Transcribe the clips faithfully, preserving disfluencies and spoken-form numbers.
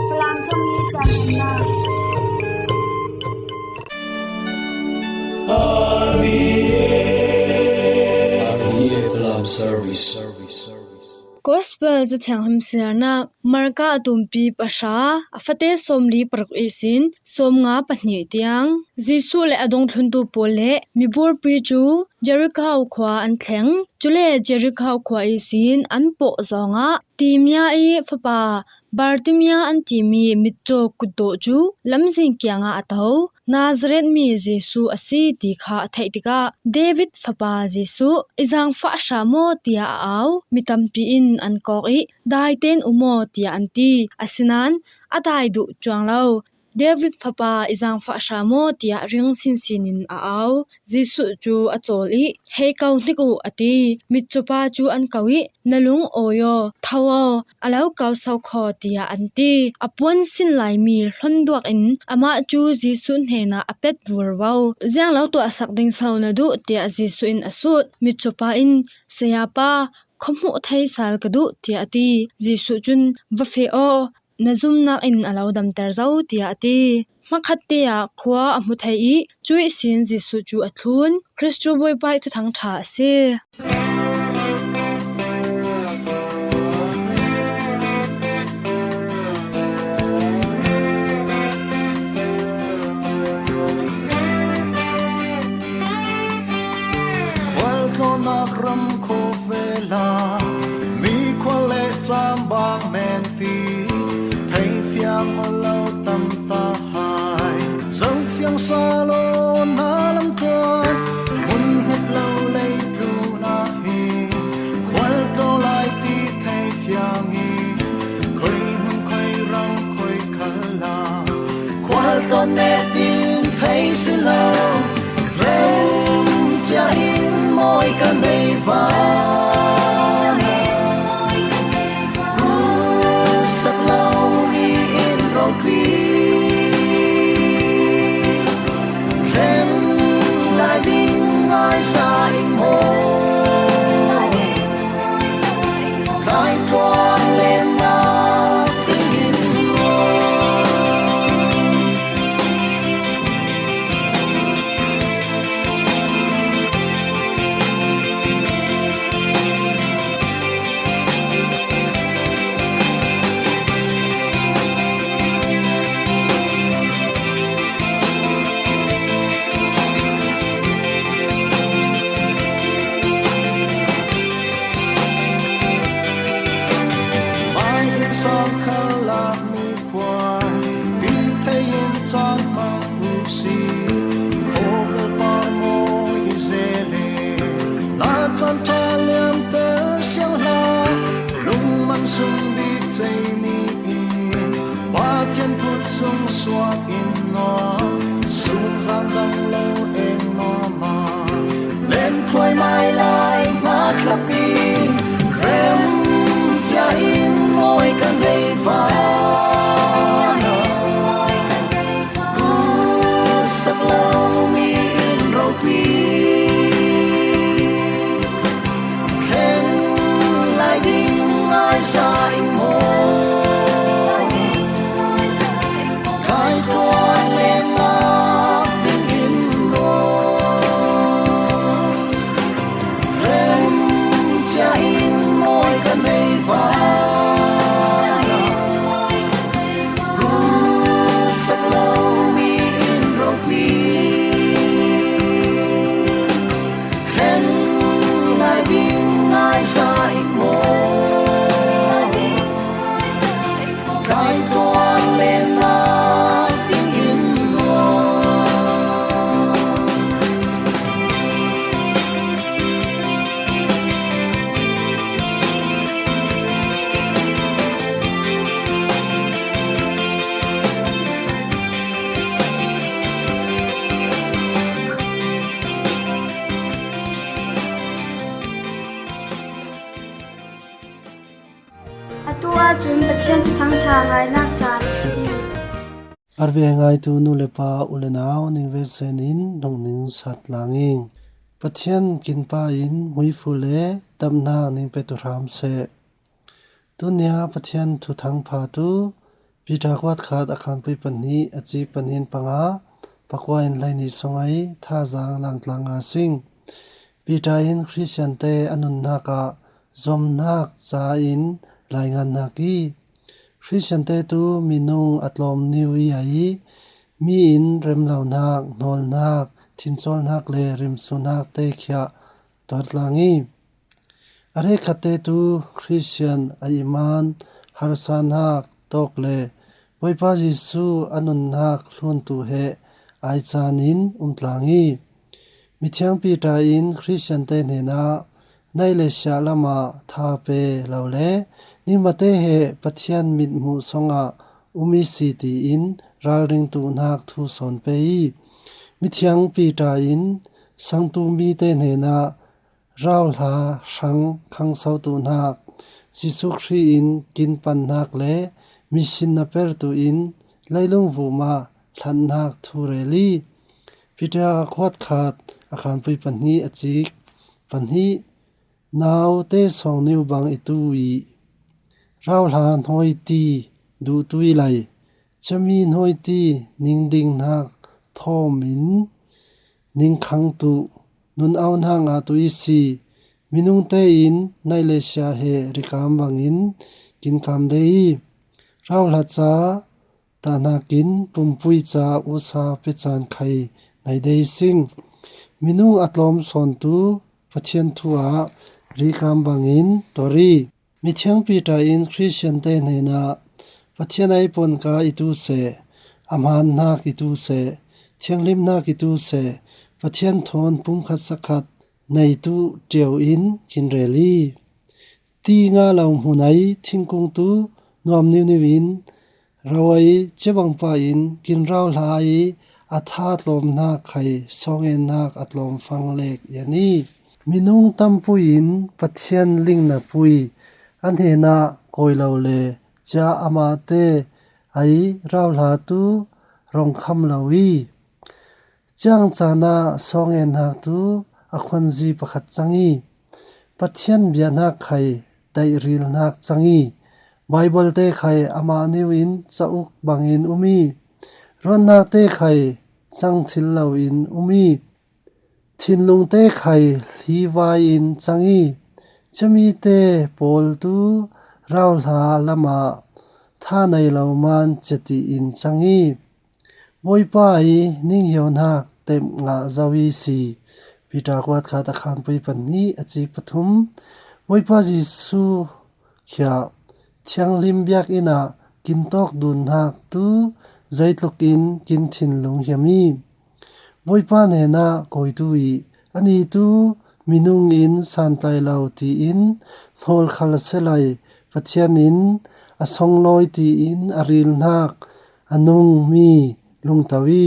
Falam thawngmi caan nunnak. R T A Falam Service. Gospel Cathianghlim siarnak, Marka a tumpi pahra, a fate sawmli paruk ihsin sawmnga pahnih tiang. Jesuh le a dungthluntu pawl le miburpi cu Jerikho khua an thleng. Cule Jerikho khua ihsin an pawh zawngah Timia i fapa Bartimia an timi mitcaw kutdawh cu lamzin kiangah a to. Nazareth mi Jesuh a si ti kha a theih tikah, "David fapa Jesuh, i zaangfah hra maw?" tiah a au. Mi tampi in an kawk i, "Dai tein um aw," tiah an ti. Asinain a dai duh cuang lo. "David fapa, i zaangfah hra maw?" tiah ring sinsin in a au. Jesuh cu a cawl i, "Hei ko hnik uh," a ti. Mitcaw pa cu an ko i, "Na lung awi aw, tho aw, a lo ko so kho," tiah an ti. A puan sin laimi hlonduak in amah cu Jesuh hnenah a pet vurvo. "Ziang lo tuahsak ding so na duh?" tiah Jesuh in a sut. Mitcaw pa in, "Sayapa, khuahmuh thei sal ka duh," tiah a ti. Jesuh cun, "Va feh aw, na zumnak in a lo damter zo," tiah a ti. Hmakhatte ah khua a hmu thei i, cuih sin Jesuh cu a thlun. Kristu Bawipa ih Thuthang ṭha a si. Khualtlawnnak ram khawvel ah mi khual le cambang men ti theifiang aw lo tam ta hai. Zofiang salon na lam tuan mun hnget lo lei tlun ah hi khualtlaw lai ti theifiang hi. Khui hmun khui ram khui khal la khualtlawn ne tin thei si lo. Rem cia in mawi ka nei van ah, kusak lo mi in ropi thlen lai ding ngai sa in maw? Tlaitluan lennak dingin maw? Mai in sang khalak mi khuai ti thei in caan hmang u si. Khawvel par mawi hi zel in na caan ṭha liamter siang hlah. Lungman sung bik cei ni in Pathian kut sung suak in nawn sung zan dang lo eng mawma. Len khuai mai lai hmat hlapin rem cia in mawi ka nei van ah, kusak lo mi in ropi thlen lai ding ngai sa in maw? Tlaitluan lennak dingin maw? Rem cia in mawi ka nei van ah, kusak lo mi in ropi thlen lai ding ngai sa in maw? Tlaitluan lennak dingin maw? Atu ahcun Pathian Thuthang ṭha ngainak caan a si. R V A ngaitu nu le pa, u le nau, ning ve sen in hnungning sat lang ing. Pathian kinpa in hmuifu le damnak ning petu hram seh. Tunia Pathian Thuthang pha tu Peter kuat khat a khanpui pahnih a ci pahnih panga pakua in laini song ai thazaang langtlang a sing. Peter in Khristiante a nunnak ah zomnak ca in laingannak i Khristiante tu minung a tlawm niu i ai mi in remlonak, hnawlnak, thincawlnak le rimsunak te khiah tuartlang i a hrekkhatte tu Khristian a iman harsanak tawk le Bawipa Jesu a nunnak hluntu he ai caan in umtlang i mithiang Peter in Khristiante hnenah naih le siah lamah tha pe lo le ningmate he Pathian mithmuh songah um i si tiin ralring tuhnak thu sawn pe i mithiang Peter in sangtu mite hnenah rauhla hrang khangso tuhnak, Jesu Khrih in kin pannak le misinna pertu in leilung vumah hlatnak thu rel i Peter kuat khat a khanpui pahnih a cik pahnih naute sawng niu bang i tu i rauhla hnawiti duhtui lai ciami hnawiti ningdingnak thawm in ningkhang tuh nun aunak ngah tuh i si minungte in naih le sia he rikam bangin kinkam de i rauhla ca tahnakin pumpui ca usa pecaan khai nai de i sing. Minung a tlawm sawntu Pathian thu ah rikam bangin tuar i mithiang Peter in Khristiante hnenah Pathian ai ponka i tu seh, a hmannak i tu seh, thianghlimnak i tu seh, Pathian thawn pumkhat sakhat nei tuh ṭiau in kinrel i ti nga lo hmun ai thingkung tu nuam niuniu in ro ai ciabangpa in kinrauhla i a tha tlawmnak khai sawngennak a tlawmfang lek ian i minung tampui in Pathian lingna pui a hnenah kawi lo le cia amahte ai rauhla tu rongkham lo i ciang caan ah sawngennak tu a khuanzi pakhat cang i Pathian biahnak khai daihrilnak cang i Baibal te khai amah niu in cauk bangin um i ruannak te khai cang thil lo in um i thinlung te khai hlivai in cang i ciamite pawl tu rauhla lamah tha nei lo man ciati in cang i Bawipa i ninghiaunak tep ngah zo i si. Peter kuat khat a khanpui pahnih a ci pathum. Bawipa Jesu khia thianghlim biakinn ah kintawk dunnak tu zeitluk in kin thinlung hiam i Bawipa hnenah kawitu i ani tu minung in santlai lo tiin hnawlkhal selai Pathian in a songlawi tiin a rilnak a nungmi lungto i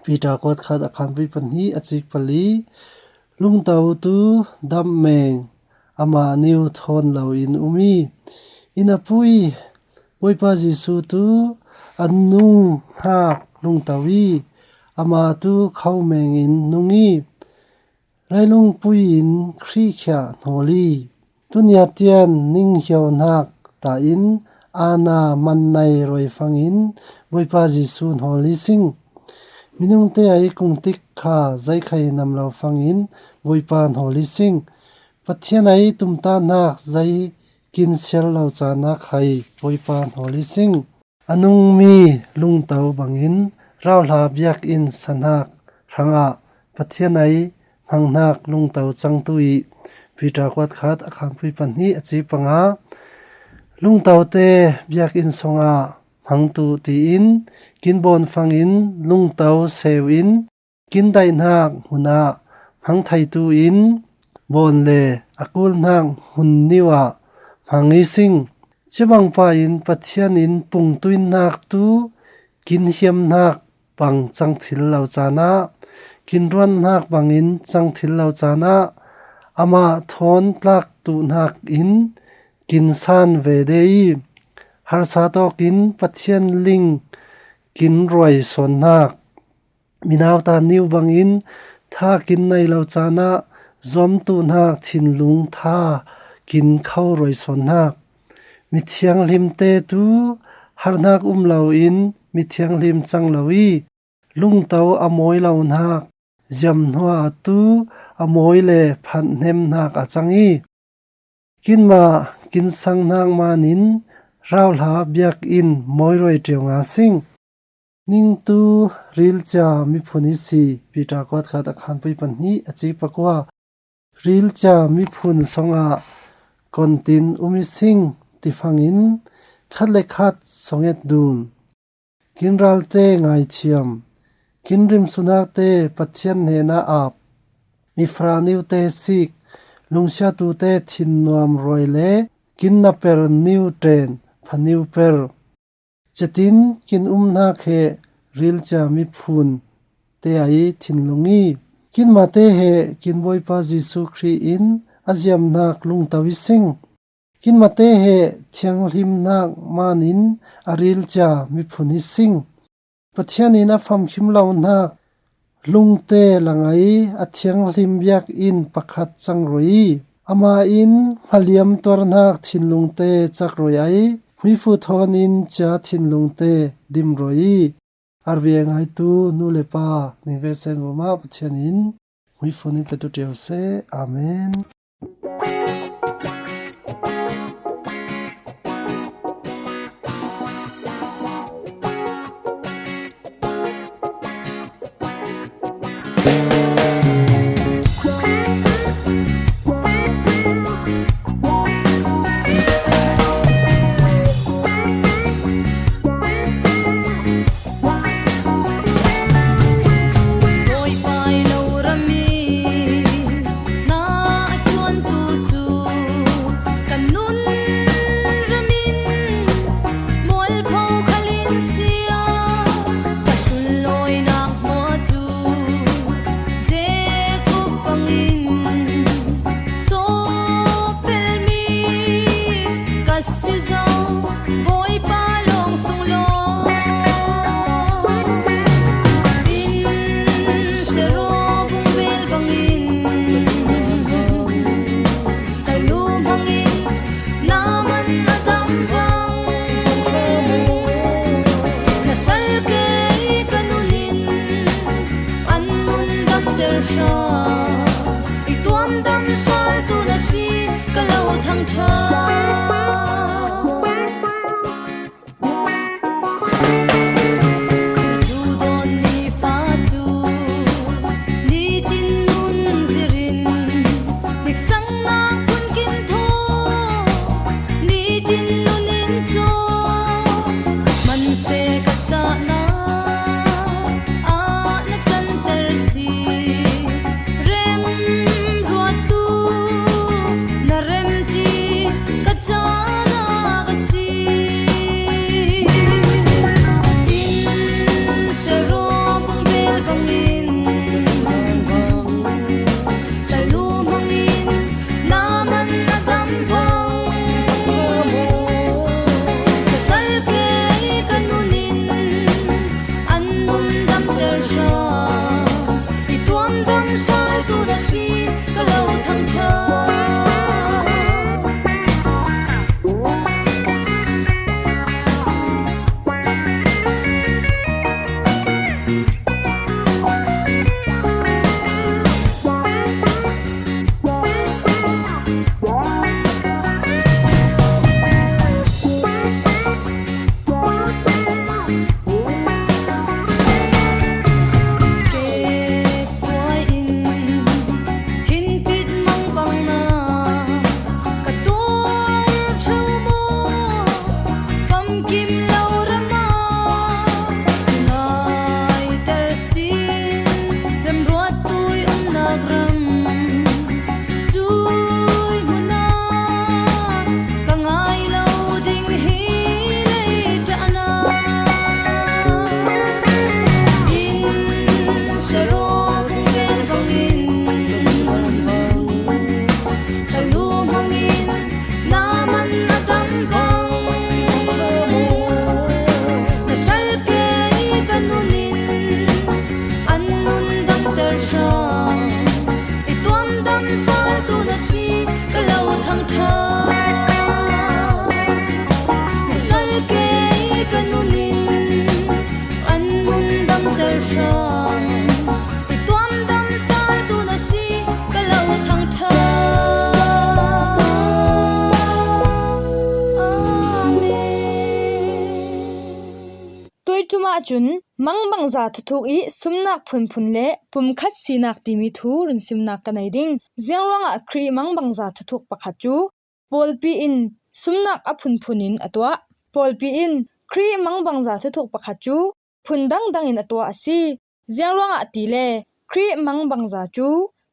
Peter kuat khat a khanpui pahnih a cik pali lungto tu damh meng amah niu thawn lo in um i inn a pui Bawipa Jesu tu a nung hnak lungto i amah tu kho meng in nung i leilungpui in Khrih khiah hnawl i tuniatian ninghiaunak ta in aana man nei ruaifangin Bawipa Jesu hnawl i sing. Minungte ai kungtik kha zeikhai nam lo fangin Bawipa hnawl i sing. Pathian ai tumtahnak zei kinsial lo caan ah khai Bawipa hnawl i sing. A nungmi lungto bangin rauhla biakinn sahnak hrangah Pathian ai hmanghnak lungto cangtu i Peter kuat khat a khanpui pahnih a ci panga lungtote biakinn songah hmangtu tiin kin bawn fangin lungto seu in kin daihnak hmun ah hmang theitu in bawn le a kulhnak hmun niu ah hmang i sing. Cibangpa in Pathian in pungtuinnak tu kin hiamnak bang cang thil lo caan ah kin ruanhnak bangin cang thil lo caan ah amah thawn tlak tuhnak in kin san ve de i harsa tawkin Pathian ling kin ruai sawnnak minauta niu bangin tha kin nei lo caan ah zuamtuhnak thinlung tha kin kho ruai sawnnak mithianghlimte tu harhnak um loin mithianghlim cang lo i, lungto a mawi lo hnak ziam hnuah tu a mawi le phanhnem hnak a cang i, kinmah kinsang hnak manin rauhla biakinn mawi ruai ṭio nga sing. Ningtu rilcia miphun i si. Piter kuat khat a khanpui pahnih a cik pakua. Rilcia miphun songah kontin um i sing ti fangin khat le khat songet dun. Kinralte ngaithiam, kinrimsunakte Pathian hnenah ap, mifaraniute sik, lungsiatute thinnuam ruai le kinnaper niu ṭen, phaniu per. Cetin kin umhnak he rilcia miphun te ai thinlung i, kinmate he kin Bawipa Jesuh Khrih in a ziamhnak lungto i sing. Kinmate he thianghlimhnak manin a rilcia miphun i sing. Pathian in a famkhim lo hnak lungte lang ai a thianghlim biakinn pakhat cang ruai i, amah in hmaliam tuarhnak thinlungte cak ruai ai, hmuifu thawn in cia thinlungte dim ruai i, R V A ngaitu nu le pa ning ve sen vumah Pathian in hmuifu ning petu ṭio seh. Amen. Bawipa i lo ram i na a ṭuantu cu ka nun ram in mualpho khal in sia. Ka sunlawinak hmuah cu Jacob bangin sawhpelmi ka si zo. Bawipa lawng sunglawi in serawbung bel bangin salum hmangin na man a dam bang. Na sal kei ka nun in an nun damter hra. I tuamdam saltu na si ka lo thangṭha. Na duhdawtmi fa cu nitin nun zir in, niksangnak phunkim thaw nitin nun in cawk. Hmanhsehlaw ka cahnak ah na canter si. Remruattu na remti ka cahnak a si. In serawbung bel bangin salum hmangin na man a dam bang. Ka sal kei ka nun in an nun damter hra. I tuamdam saltu na si ka lo thangṭha. Kekkuai in thinpit mang bangnak ka tuar ṭheu maw? Famkim lo ram ah ngaiter sin remruattu i umnak ram. Cui hmun ah ka ngai lo ding hi lei ṭahnak. In serawbung bel bangin salum hmangin na man a dam bang. Na sal kei ka nun in an nun damter hra. I tuamdam saltu na si ka lo thangṭha. Na sal kei Ka nun in an mun damter hram, i tuam dam saltu na si ka lo thangṭha. Amen. Tuiṭum ah cun mangbangza thuthuk i sumnak phunphun le pumkhat sinak timi thu runsimnak ka nei ding. Ziangruangah Khrih mangbangza thuthuk pakhat cu pawlpi in sumnak a phunphun in a tuah. Pawlpi in Khrih mangbangza thuthuk pakhat cu phun dangdang in a tuah a si. Ziangruangah tile Khrih mangbangza cu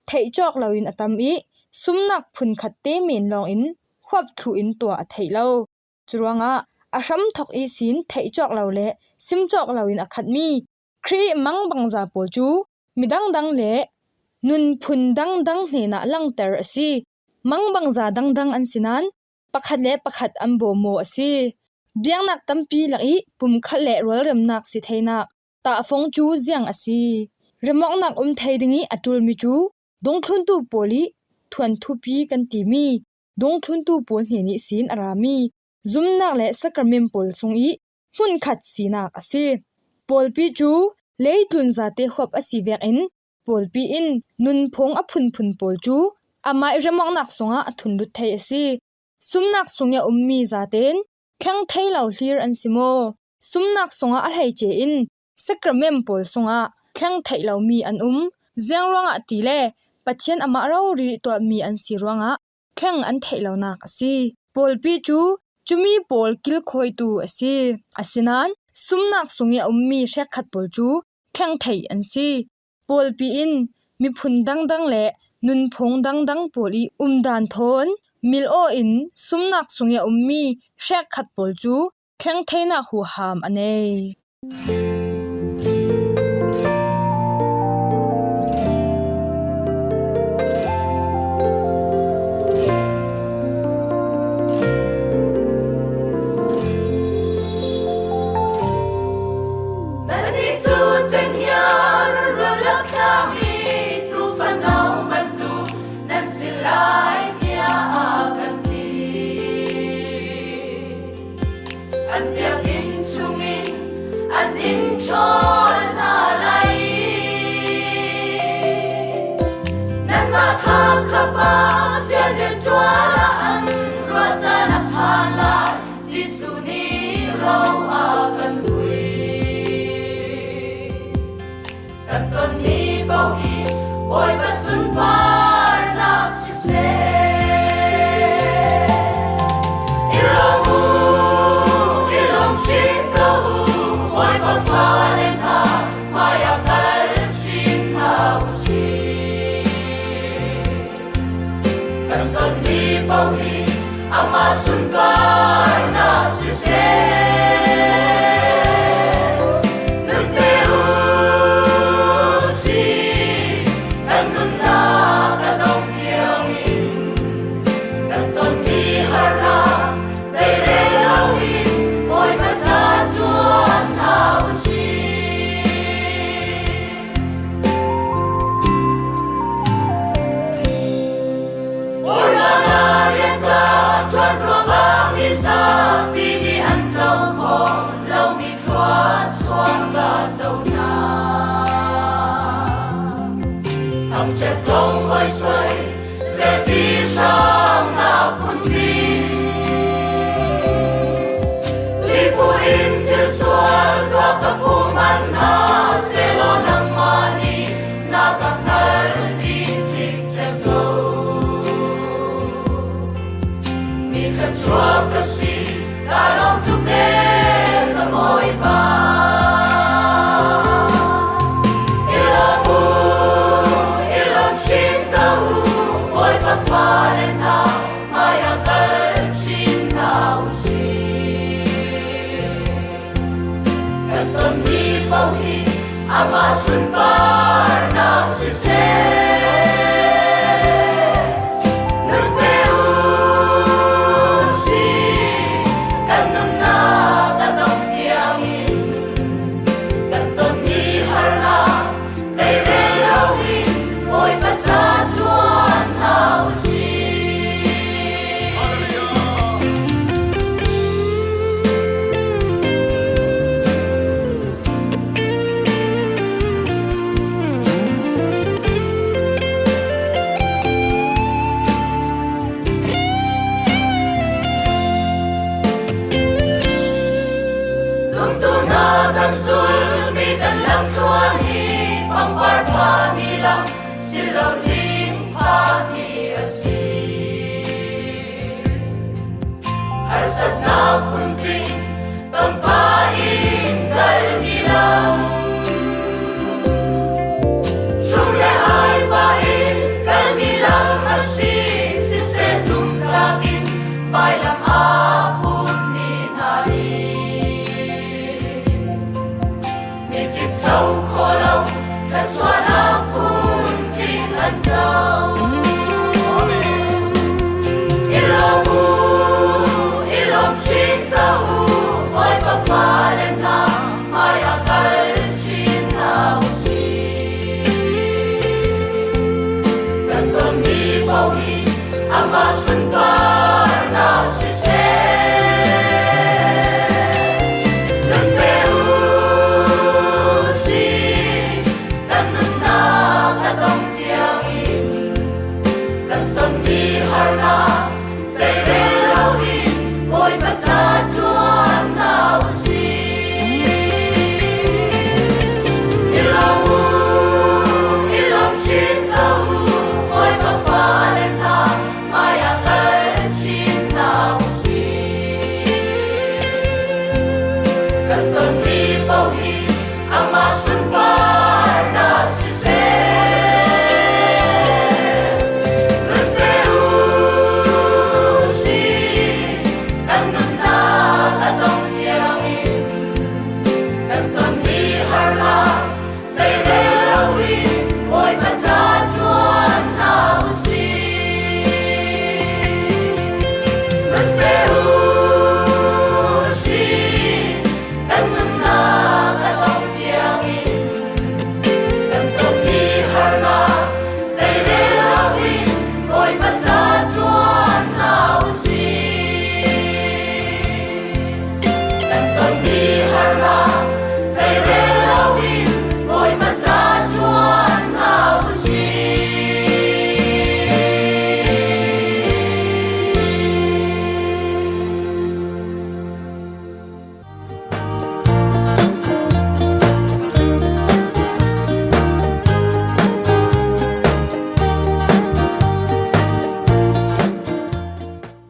theih cawk loin a tam i sumnak phunkhat te men lawngin huap thluh in tuah a theih lo. Curuangah a hramthawk ihsin theih cawk lo le sim cawk loin a khatmi Khrih mangbangza pawl cu midang dang le nunphun dangdang hnenah langter a si. Mangbangza dangdang an si nain pakhat le pakhat an bawmaw a si. Biaknak tampi lak i pumkhat le rualremnak si theinak tahfong cu ziang a si. Remawknak um thei ding i a ṭulmi cu dungthluntu pawl i thuanthupi kan timi dungthluntu pawl hnen ihsin a rami zumnak le sakramen pawl sung i hmunkhat sinak a si. Pawlpi cu leitlun zate huap a si vekin pawlpi in nunphung a phunphun pawl cu amah i remawknak sungah a thunlut thei a si. Sumnak sung i a ummi zaten thleng thei lo hlir an si maw? Sumnak sungah a hleice in sakramen pawl sungah thleng theih lomi an um. Ziangruangah tile Pathian amah rori tuahmi an si ruangah thleng an theih lonak a si. Pawlpi cu cumi pawl kilkhawitu a si. Asinain sumnak sung i a ummi hrekkhat pawl cu thleng theih an si. Pawlpi in miphun dangdang le nunphung dangdang pawl i umdan thawn mil aw in sumnak sung i a ummi hrekkhat pawl cu thleng theinak huham a nei. Nannih cu cenghngia rulrual lak tlami tuufa no bantuk nan si lai, tiah a kan ti. An biakinn chungin an in ṭhawl hna lai i, nanmah kha kha pa cian rianṭuan ah an ruah caan a phan lai. Jesuh nih ro a kan vui. Kan tonmi paoh hi Bawipa sunparnak siseh. I lawm u, i lawm chin ko u, Bawipa fale hna hmaiah kal chin hna u sih. Kan tonmi paoh hi amah sunparnak siseh, nun pe u sih. Kan nunnak a dong tiangin kan tonmi harnak zeirel loin Bawipa ca ṭuan hna u sih. Bawipa hna rian ka ṭuan ruangah mi zapi nih an co khawh lomi thluachuah ka co hna. Thangchiat cawng bawi suai, zeiti hrang na phun ding. Lipu in thil sual tuah ka pum an hna, sehlaw nangmah nih na ka hngal ding cikcek ko. Mi thluachuah ka si, ka lawm tuk e ka Bawipa. I lawm u, i lawm chin ko u, Bawipa fale hna hmaiah kal chin hna u sih. Kan tonmi paoh hi amah sunparnak siseh, nun pe u sih. Kan nunnak a dong tiangin kan tonmi harnak zeirel loin Bawipa ca ṭuan hna u sih. Tuna kan zulmi kan lamtluan hi, pangpar pha mi lam, sillo ding pha mi a si. Harsatna phun ding, Topa in kal mi lam. Sum le hai pa in kal mi lam a si, siseh zumtak in vailam a phun mi hna hi. Mi kip co kho lo, thluachuahnak phun ding an co. I lawm u, i lawm chin ko u, Bawipa fale hna, hmai ah kal chin hna u si. Kan tonmi paoh hi amah sunparnak siseh, nun pe u si. Kan nunnak a tong tiang in kan tonmi harnak zeirel lo in Bawipa ca ṭuan hna u si. I lawm u, i lawm chin ko u, Bawipa fale hna, hmai ah kal chin hna u si. Kan tonmi paoh hi